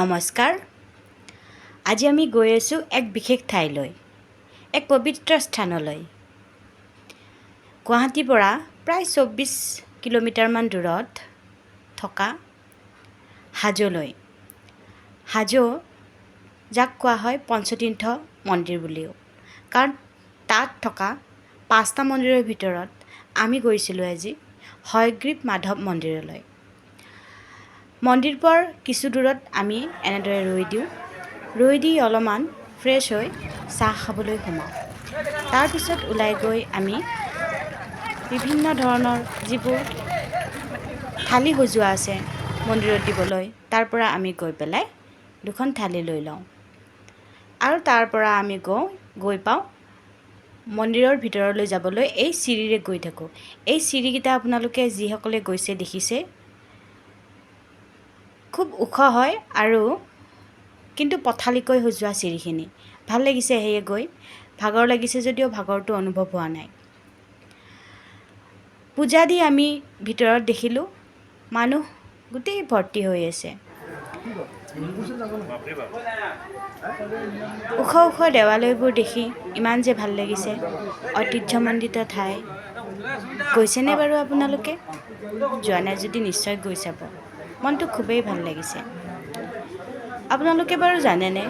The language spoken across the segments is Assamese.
নমস্কাৰ। আজি আমি গৈ আছোঁ এক বিশেষ ঠাইলৈ, এক পবিত্ৰ স্থানলৈ। গুৱাহাটীৰ পৰা প্ৰায় 24 কিলোমিটাৰমান দূৰত থকা হাজোলৈ। হাজো, যাক কোৱা হয় পঞ্চতীৰ্থ মন্দিৰ বুলিও, কাৰণ তাত থকা পাঁচটা মন্দিৰৰ ভিতৰত আমি গৈছিলোঁ আজি হয়গ্ৰীৱ মাধৱ মন্দিৰলৈ। মন্দিৰ পোৱাৰ কিছু দূৰত আমি এনেদৰে ৰৈ দিওঁ। ৰৈ দি অলপমান ফ্ৰেছ হৈ চাহ খাবলৈ সোমাওঁ। তাৰপিছত ওলাই গৈ আমি বিভিন্ন ধৰণৰ যিবোৰ থালি সজোৱা আছে মন্দিৰত দিবলৈ, তাৰ পৰা আমি গৈ পেলাই দুখন থালি লৈ লওঁ আৰু তাৰ পৰা আমি গৈ পাওঁ। মন্দিৰৰ ভিতৰলৈ যাবলৈ এই চিৰিৰে গৈ থাকোঁ। এই চিৰিকেইটা আপোনালোকে যিসকলে গৈছে দেখিছে, খুব ওখ হয় আৰু কিন্তু পথালিকৈ সজোৱা চিৰিখিনি। ভাল লাগিছে। সেয়ে গৈ ভাগৰ লাগিছে যদিও ভাগৰটো অনুভৱ হোৱা নাই। পূজা দি আমি ভিতৰত দেখিলোঁ, মানুহ গোটেই ভৰ্তি হৈ আছে। ওখ ওখ দেৱালয়বোৰ দেখি ইমান যে ভাল লাগিছে। ঐতিহ্যমণ্ডিত ঠাই। গৈছেনে বাৰু আপোনালোকে? যোৱা নাই যদি নিশ্চয় গৈ চাব। মনটো খুবেই ভাল লাগিছে। আপোনালোকে বাৰু জানেনে,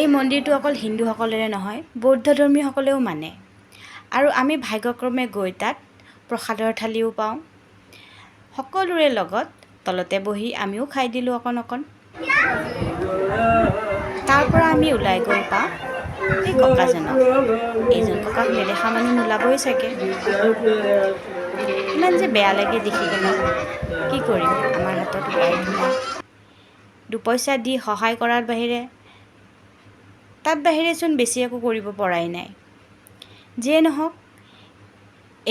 এই মন্দিৰটো অকল হিন্দুসকলেৰে নহয়, বৌদ্ধ ধৰ্মীসকলেও মানে। আৰু আমি ভাগ্যক্ৰমে গৈ তাত প্ৰসাদৰ থালিও পাওঁ। সকলোৰে লগত তলতে বহি আমিও খাই দিলোঁ অকণ অকণ। তাৰ পৰা আমি ওলাই গৈ পাওঁ এই ককাজনক। এইজন ককাক নেদেখা মানুহ নোলাবই চাগে। ইমান যে বেয়া লাগে দেখি কেনে। কি কৰিম, আমাৰ হাতত উপায়তো নাই। দুপইচা দি সহায় কৰাৰ বাহিৰে, তাত বাহিৰেচোন বেছি একো কৰিব পৰাই নাই। যিয়ে নহওক,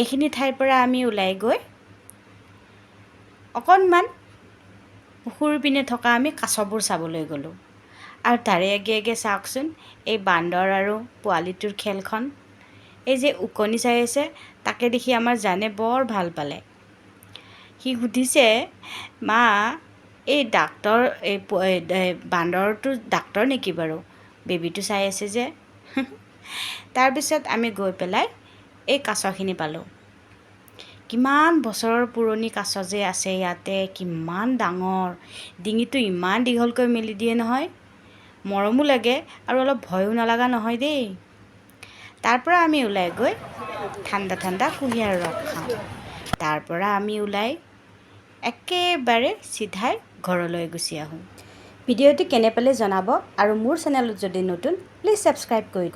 এইখিনি ঠাইৰ পৰা আমি ওলাই গৈ অকণমান পুখুৰীৰ পিনে থকা আমি কাছবোৰ চাবলৈ গ'লোঁ। আৰু তাৰে আগে আগে চাওকচোন এই বান্দৰ আৰু পোৱালিটোৰ খেলখন। এই যে ওকণি চাই আছে, তাকে দেখি আমাৰ জানে বৰ ভাল পালে। সি সুধিছে, "মা, এই ডাক্তৰ, এই বান্দৰটো ডাক্তৰ নেকি বাৰু, বেবীটো চাই আছে যে?" তাৰপিছত আমি গৈ পেলাই এই কাছখিনি পালোঁ। কিমান বছৰৰ পুৰণি কাছ যে আছে ইয়াতে! কিমান ডাঙৰ! ডিঙিটো ইমান দীঘলকৈ মেলি দিয়ে নহয়। মৰমো লাগে আৰু অলপ ভয়ো নলগা নহয় দেই। তাৰপৰা আমি ওলাই গৈ ঠাণ্ডা ঠাণ্ডা কুঁহিয়াৰ ৰস খাওঁ। তাৰপৰা আমি ওলাই একেবাৰে চিধাই ঘৰলৈ গুচি আহোঁ। ভিডিঅ'টো কেনে পালে জনাব আৰু মোৰ চেনেলত যদি নতুন, প্লিজ ছাবস্ক্ৰাইব কৰি